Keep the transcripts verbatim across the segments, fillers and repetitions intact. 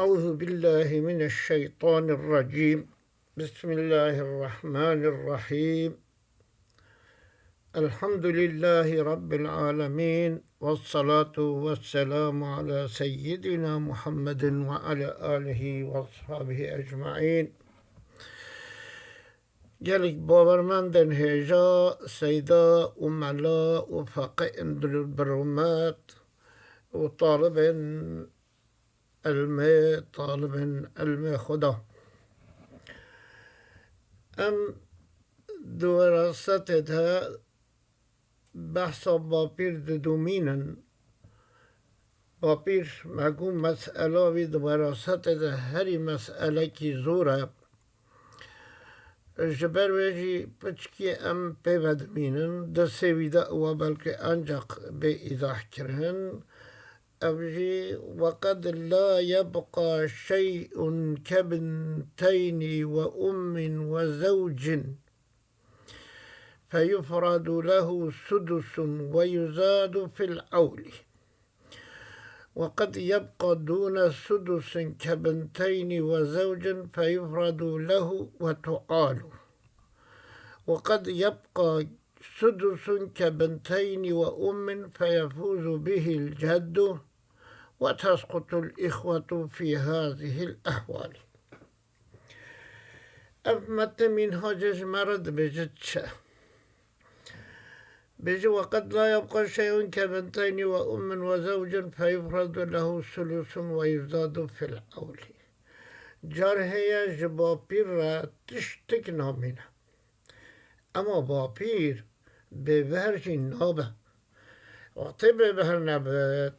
أعوذ بالله من الشيطان الرجيم. بسم الله الرحمن الرحيم. الحمد لله رب العالمين، والصلاة والسلام على سيدنا محمد وعلى آله وأصحابه أجمعين. Gelek bawermendên hêja, seyda û mela û feqî ên dil bi rûmet û talibên ilmê, talibên ilmê xwe de. Em di werasetê de behsa bapîr didomînin. Bapîr, me got, mesela wî di werasetê de herî meselekî zor e. Ji ber wê jî piçkî em pê ve dimînin. Di sêwî de ew e belkî ancaq bê îzah kirin. Ev jî, وقد لا يبقى شيء كبنتين وأم وزوج فيفرض له سدس ويزاد في العول، وقد يبقى دون سدس كبنتين وزوج فيفرض له وتعال، وقد يبقى سدس كبنتين وأم فيفوز به الجد، وتسقط الإخوة في هذه الأحوال. Ev metnê mînhacê ji me re dibêje çi? Bêje, وقد لا يبقى شيء كبنتين وأم وزوج فيفرض له ثلث ويزاد في العول. Car heye ji bapîr re tiştek namîne. Ema bapîr bêbehr jî nabe. Wextê bêbehr nebit,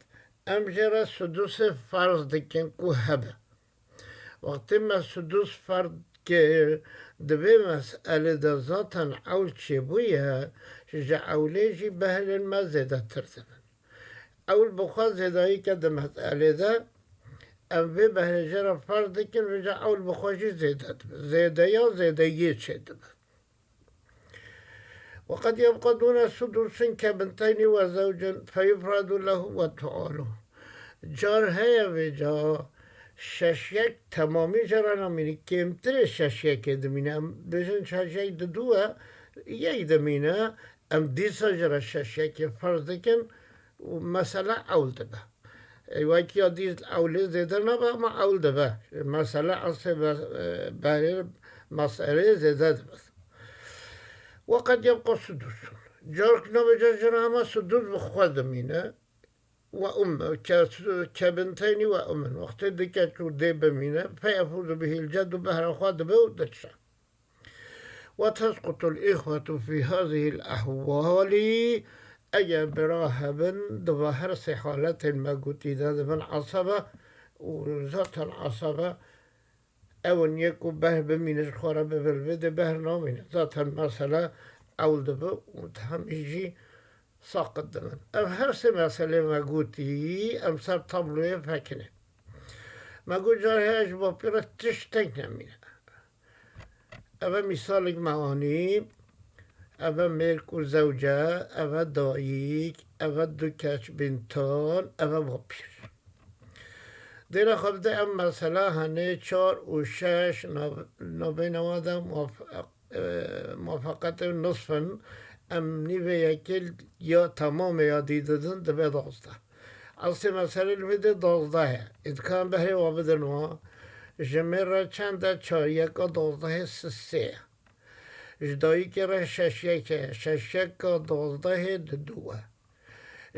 em jê re sudusê ferz dikin ku hebe. Wextê me sudus ferz kir, di vê meselê de zaten ewl çêbûye, ji ewlê jî behrên me zêdetir dibin. Ewl bi xwe zêdayîke di meselê de, em vê behrê jê re ferz dikin, vêca ewl bi xwe jî zêde dibe. Zêdeya zêdeyiyê çêdibe. وقد يبقى دون سدس كبنتين وزوج فيفرض له وتعال. Car heye vêca şeş yek temamî jê re namîne, kêmtirê şeş yekê dimîne. Em bêjin şeş yek di du e, yek dimîne. Em dîsa jê re şeş yekê ferz dikin û mesele ewl dibe. Ê, wekî ya dî ewlê zêde nabe, ama ewl dibe. Mesele eslê be-, e, berê meseleyê zêde dibe. وقد يبقى سدس. Carek nabêje jê re hema sudus bi xwe dimîne. وأم، ke-, kebinteynî ve ummin. Wextê du keç û dê bimîne, فيفوز به الجد، û behra xwe dibe û diçe. وتسقط الإخوة في هذه الأحوال. Eger bira hebin, di va her sê haletên me gotî de dibin esebe û zaten esebe ew in yek û behr bimîne ji xwe re bibe, li vê dê behr namîne. Zaten mesele ewl dibe û hemî jî saqit dibin. Ev her sê meselê me gotî, em ser tabloyê fekine. Me got car heye ji bapî re tiştek nemîne. Ev e mîsalek me anî, ev e mêrk û zewce, ev e dayik, ev e du keç bîntan, ev e bapîr. Dêre xwe bide em mesela henê çar û şeş nav-, navbeyna wan de muaf-, e, muwafaqetê nisf in, em nîvê yekê ya temamê ya dî didin, dibe duwazdeh. Eslê meselê li vê dê duwazdeh e. Ê dikarin behrê wan bidin wan. Ji mêr re çend e? Çar yeka duwazdehê sê ye. Ji dayikê re şeş yek e. Şeş yeka duwazdehê di du e.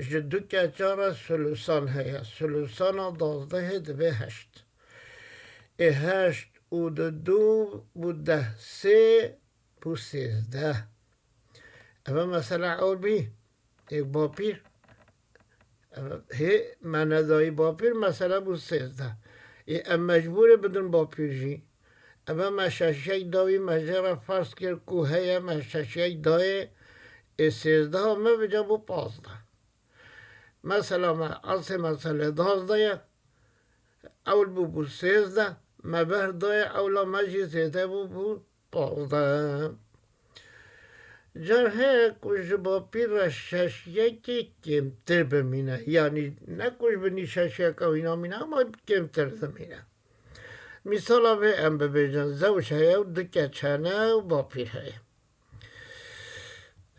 Ji du keça re sulusan heye. Sulusana duwazdehê dibe heşt. Ê heşt û di du bû deh. Sê bû sêzdeh. Ev e mesela ewl bî. Ê bapîr. Ev e, hê me nedayî bapîr, mesela bû sêzdeh. Ê em mecbûr ê bidin bapîr jî. Ev e me şeş yek dawî, me jê re ferz kir ku heye, me şeş yek dayê. Ê sêzdeha me vêca bû pazdeh. Mesela me eslê meselê duwazdeh ye. Ewl bû, bû sêzdeh. Me behr dayê, ewla me jî zêde bû, bû pazdeh. Car heye ku ji bapîr re şeş yekê kêmtir bimîne. Yanî ne ku ji binî şeş yeka wî namîne, ama kêmtir dimîne. Mîsala vê em bibêjin, zewc heye û du keç hene û bapîr heye.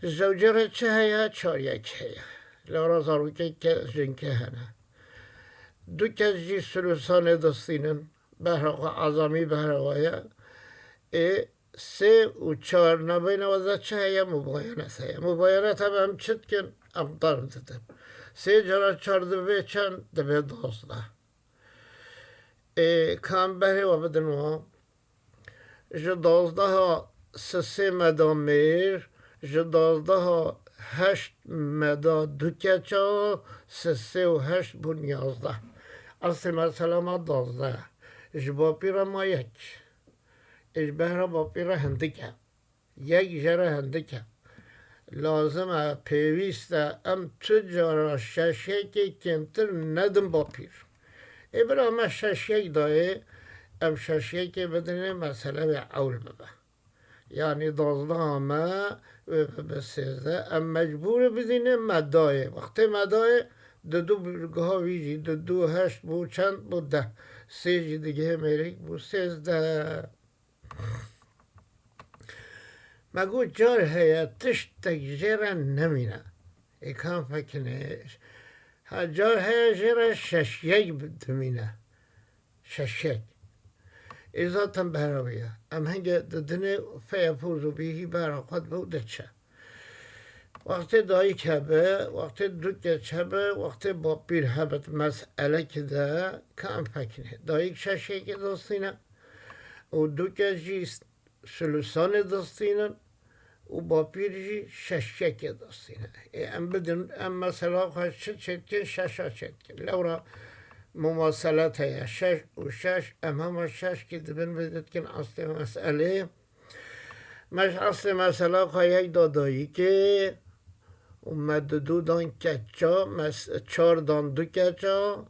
Zewcê re çi heye? Çar yek heye. Lewra zarokê ke-, jinkê hene. Du keç jî sulusanê distînin. Behra xwe azamî behra we ye. Ê sê û çar nabeyne we de çi heye? Mubayenet heye. Mubayenet hebe em çi dikin? Em darb didin. Sê cara çar dibe çend? Dibe dozdeh. Ê, ka em behrê we bidin wan. Ji dozdeha sisê me da mêr, ji dozdeha heşt me da du keça, sisê û heşt bûn yazdeh. Eslê mesela me dozdeh. Ji bapîra ma yek. Ê, ji behra bapîra hindik e. Yek jê re hindik e. Lazim e, pêwîst e, em tu cara şeş yekê kêmtir nedin bapîr. Ê bira me şeş yek dayê, em şeş yekê bidinê, mesele wê ewl bibe. Yanî dozdeha me wê bibe sêzdeh, em mecbûr bidînê me dayê. Wextê me dayê, didu giha wî jî, didu heşt bû, çend bû? Deh. Sê jî digihê mêrik bû sêzdeh. Me got car heye tiştek jê re nemîne. Ê kam fekinê. Ha, car heye jê re şeş yek bi-, dimîne. Şeş yek. Ê zaten behra wî ye. Em hingê didinê feya poz û bîhî behra xwe dibe û diçe. Wextê dayik hebe, wextê du keç hebe, wextê bapîr hebe, di meselekî de ka em fekinê. Dayik şeş yekê distîne û du keç jî sulusanê distînin û bapîr jî şeş yekê distîne. Ê, em bidin, em mesela xwe çi çêdikin? Şeşa çêdikin. Lewra mumaselet heye. Şeş û şeş, em hema şeşkî dibin vê dikin eslê meselê. Me ji eslê mesela xwe yek da dayikê û me didu dan keça, mes-, çar dan du keça,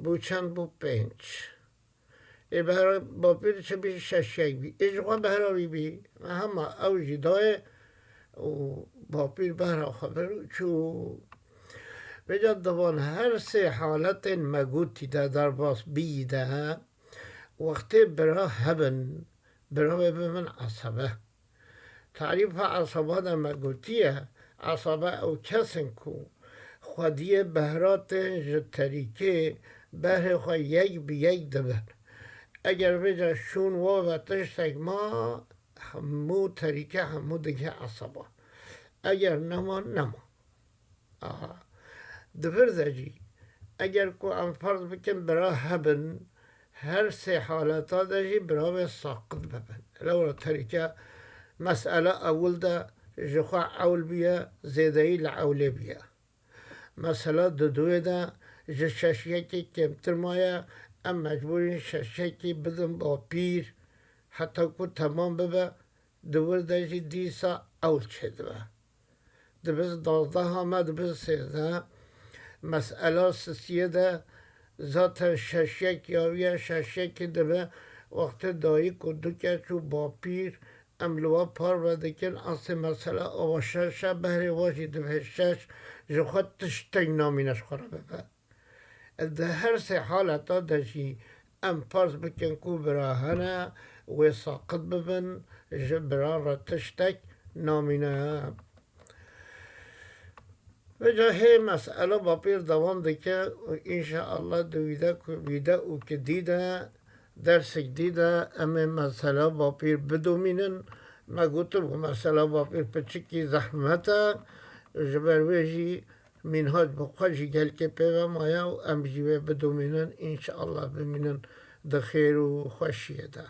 bû çend bû? Pênc. Ê behra bapîr çi bî? Şeş yek bî. Ê ji xwe behra wî bî. Me hema ew jî dayê û bapîr behra xwe bir û çû. Vêca di van her sê haletên me gotî de, derbas bîyî de, wextê bira hebin, bira wê bibin esebe. Tarîfa esaba de me gotiye, esaba ew kes in ku xwediyê behra tên ji terîkê behrê xwe yek bi yek dibin. Eger vêca şûn wa ve tiştek ma, hemû terîke hemû digihê esaba. Eger nema, nema. Aha. Di vir de jî, eger ku em ferz bikin bira hebin, her sê haleta de jî bira wê saqit bibin. Lewra terîke, mesele ewil de ji xwe ewl bûye, zêdeyî li ewlê bûye. Mesela di duwê de ji şeş yekê kêmtir maye, em mecbûr in şeş yekê bidin bapîr, heta ku temam bibe, di wir de jî dîsa ewl çêdibe. Dibe dozdeha me dibe sêzdeh. Mesela sisiyê de zaten şeş yek ya wî ye, şeş yekê dibe wextê dayik û du keç û bapîr em li we parve dikin, eslê mesela ava şeş e, behrê we jî dibe şeş, ji xwe tiştek namîne ji xwe re bibe. Di her sê haleta de jî em ferz bikin ku bira hene, wê saqit bibin, ji bira re tiştek namîne. Vêca hê mesela bapîr dewam dike û înşeallah di wîde ku, wîde û kidî de, dersek dî de em ê mesela bapîr bidomînin. Me gotibû mesela bapîr piçikî zehmet e, ji ber wê jî Mînhac bi xwe jî gelkê pê ve maye û em jî wê bidomînin, înşeallah bimînin di xêr û xweşiyê de.